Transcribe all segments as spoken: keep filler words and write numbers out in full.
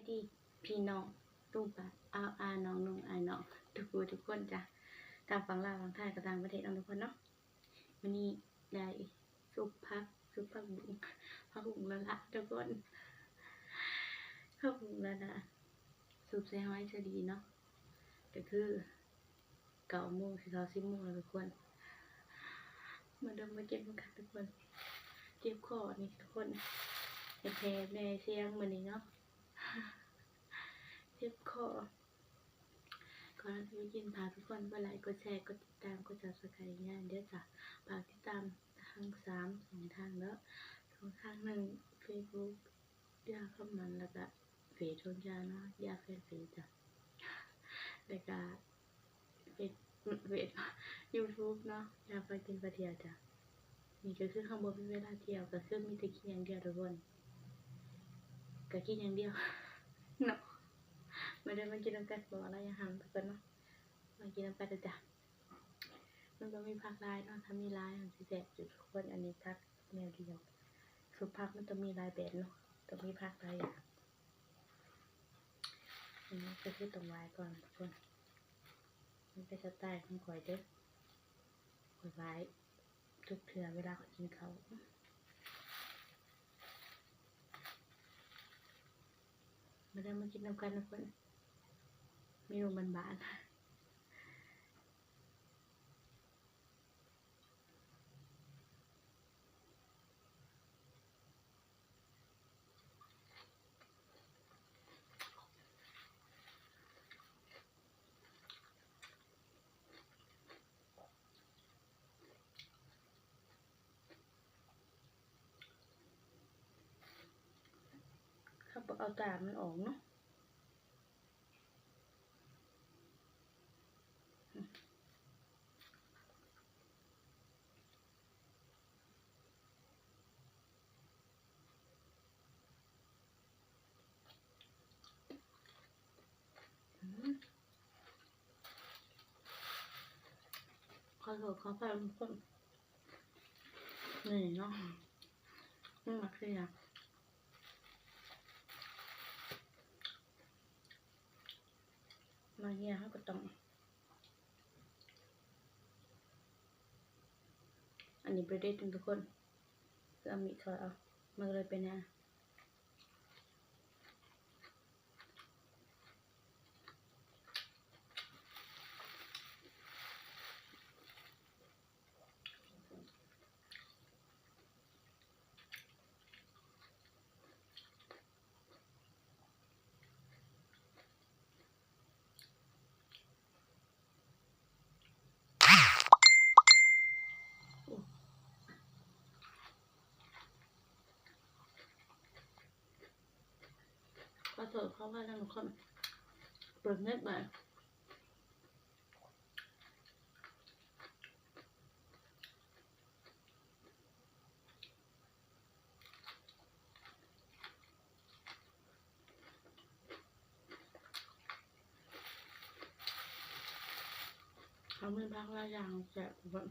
ดีพี่น้อง ลุงป้า อา อา น้อง นุ่ง อ้าย น้อง ทุกผู้ทุกคนจ้ะ ต่างฝั่งลาว ฝั่งไทย กับต่างประเทศเนาะทุกคนเนาะ มื้อนี้ได้ซุปผัก ซุปผักบุ้ง ผักบุ้งละละทุกคน ผักบุ้งละละ ซุปใส่หอยเชอรี่เนาะ ก็คือ เก้าโมงสิเข้าสิบโมงแล้วทุกคน มาเด้อมากินนำกันทุกคน เจ็บคอนี่ทุกคน แหบๆแน่เสียงมื้อนี้เนาะ เจ็บคอ ก่อนที่จะกิน ฝากทุกคนกดไลค์ กดแชร์ กดติดตาม กด Subscribe ให้เด้อจ้ะ ฝากติดตามทางสามช่องทางเด้อ ช่องทางหนึ่ง Facebook ย่าคำมัน แล้วก็เฟซของย่าเนาะ ย่าแฟนเพจจ้ะ แล้วก็เฟซ เฟซ YouTube เนาะ ย่าพากินพาเที่ยวจ้ะ นี่ก็คือเฮาบ่มีเวลาเที่ยว ก็คือมีแต่กินอย่างเดียวทุกคน ก็กินอย่างเดียว เนาะ มาเด้อมากินนำกัน บอกลาย่าห่างทุกคนเนาะ มากินนำกันเด้อจ้ะ มันบ่มีผักหลายเนาะ ถ้ามีหลายมันสิแซ่บอยู่ทุกคน อันนี้ผักแนวเดียว ซุปผักมันต้องมีหลายแบบเนาะ ต้องมีผักหลายอย่าง อันนี้ก็คือต้องไหว้ก่อนทุกคน มันเป็นสไตล์ของข้อยเด้อ ข้อยไหว้ทุกเทื่อเวลาข้อยกินข้าว มาเด้อมากินนำกันทุกคน เมนูบ้านๆ เขาบ่เอาตามันออกเนาะ อืม ขอโทษขออภัยทุกคน นี่เนาะ นี่หมักเสีย มาเนี่ยเขาก็ต้อง อันนี้บ่ได้เด็ดทุกคน คือเอามีดถอดเอา มันก็เลยเป็นแนว ขอโทษขออภัยนะทุกคน เปิดเน็ตไป เขามีผักหลายอย่างแซ่บทุกคน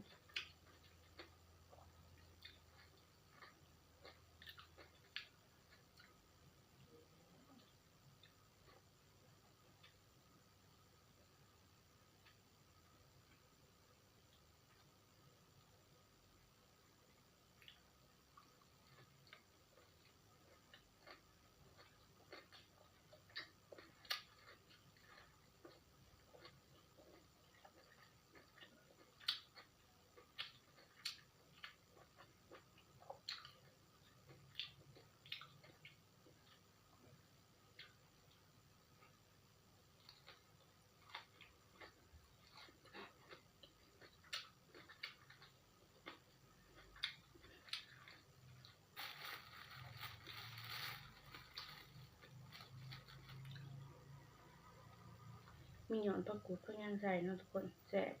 มีหยอดผักกูดผักหยังใส่เนาะทุกคน แซ่บ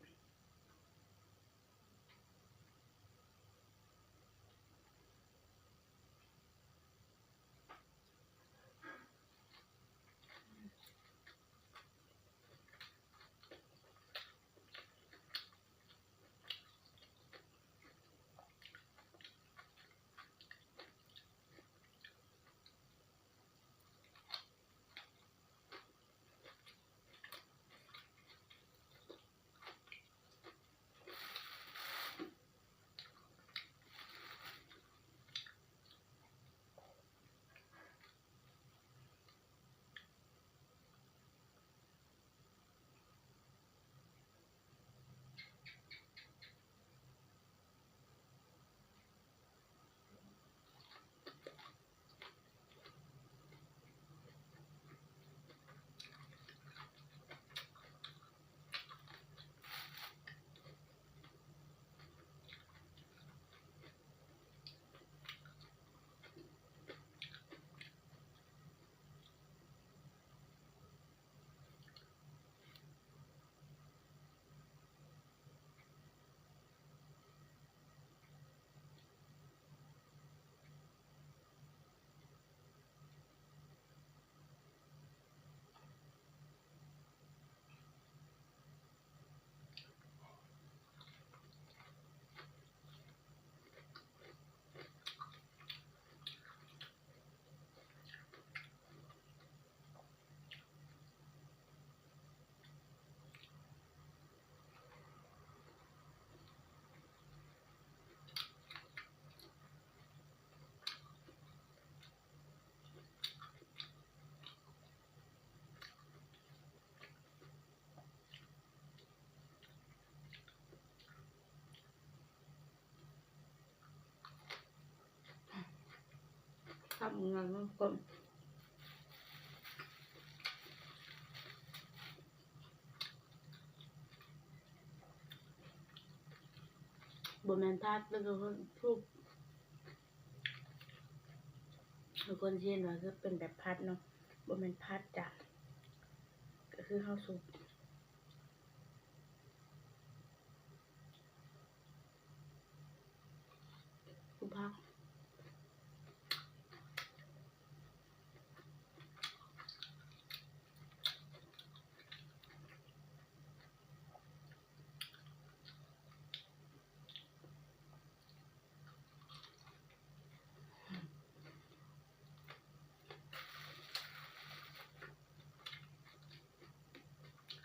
ทำงานทุกคนบ่แม่นผัดเด้อทุกคน ทุกคนสิเห็นว่าคือเป็นแบบผัดเนาะ บ่แม่นผัดจ้ะ ก็คือเฮาซุป ซุปผัก อ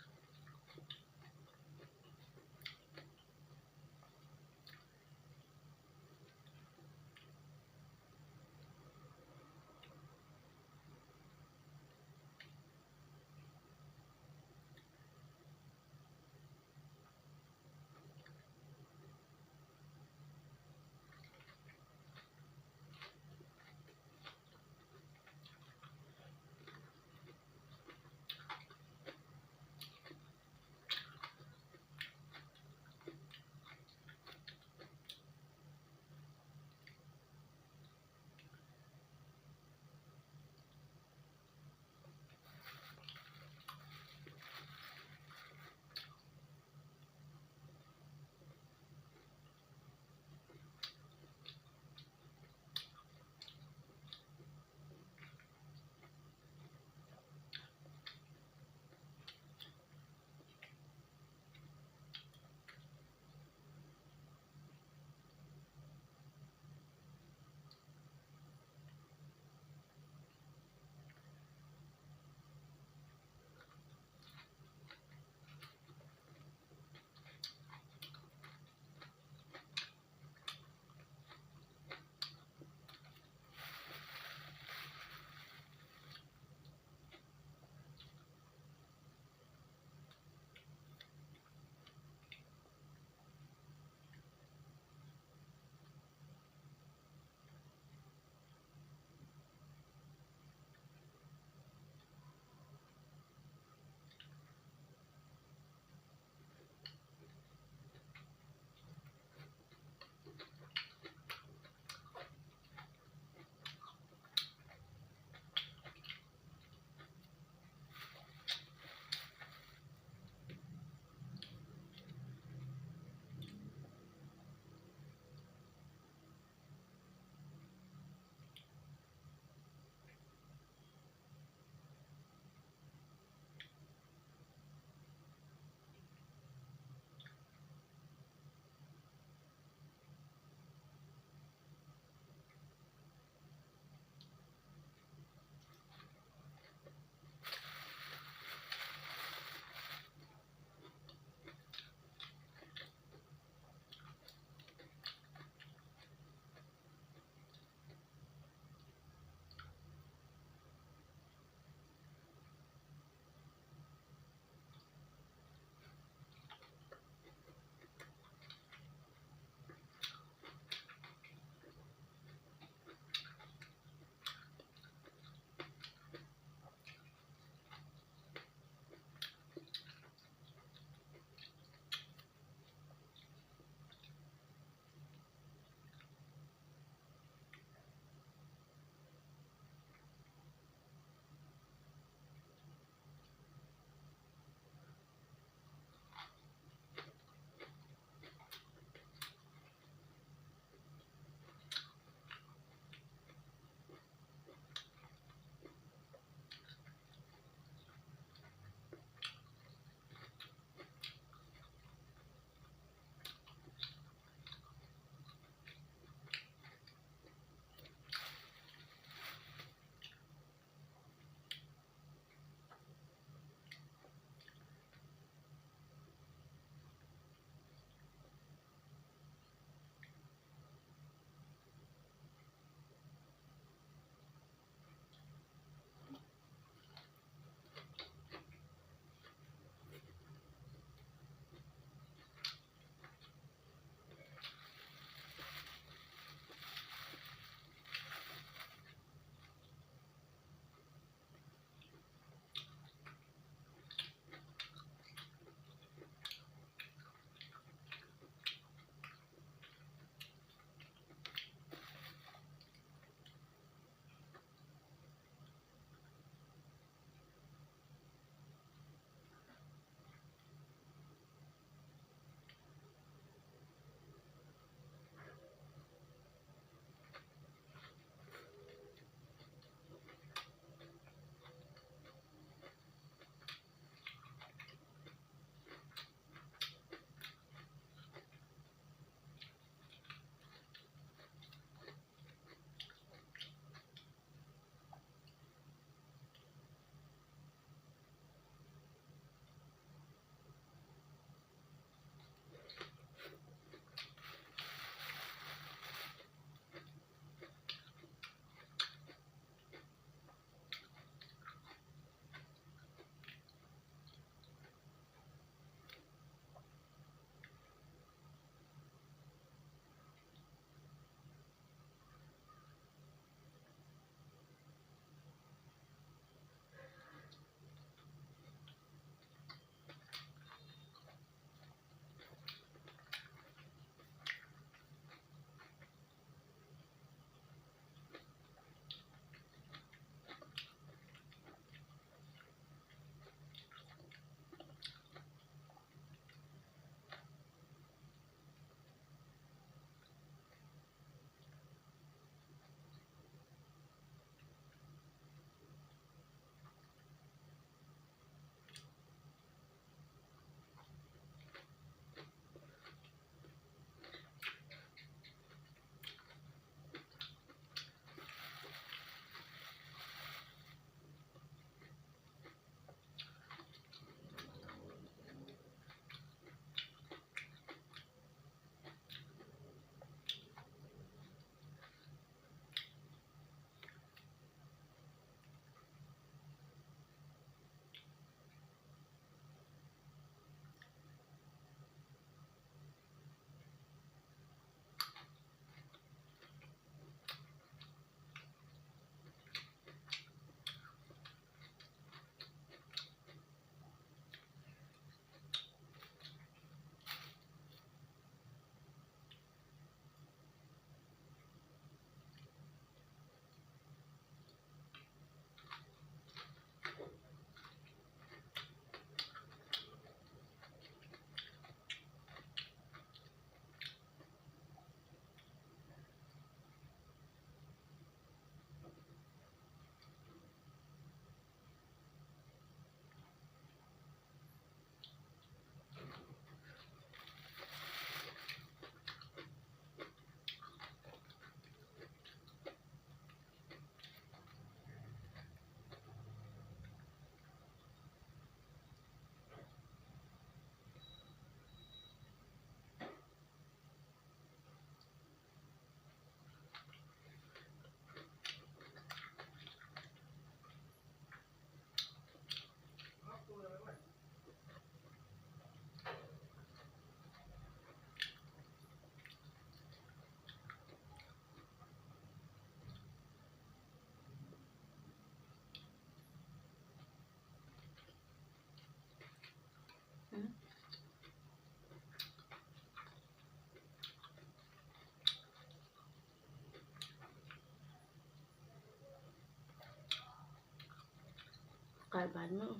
ไก่บาดมือ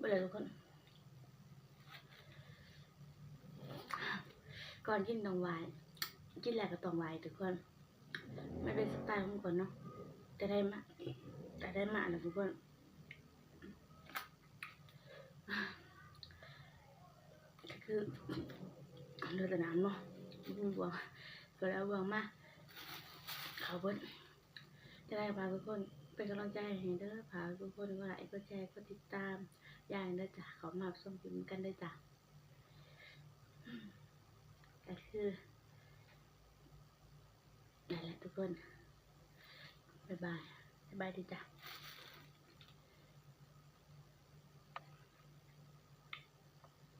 บ่ได้ทุกคน ก่อนกินต้องไหว้ กินแล้วก็ต้องไหว้ทุกคน มันเป็นสไตล์ของคนเนาะ แต่ได้มา แต่ได้มาแล้วทุกคน ก็คือเลือดน้ำเนาะ บ่วง ก็แล้วบ่วงมา เขาเบิด จะได้ฝากทุกคนเป็นกำลังใจให้เด้อ ฝากทุกคนกดไลค์ กดแชร์ กดติดตาม อย่างเด้อจ้ะ เขามารับชมคลิปกันเด้อจ้ะ ก็คือ นั่นแหละทุกคน บ๊ายบาย สบายดีจ้ะ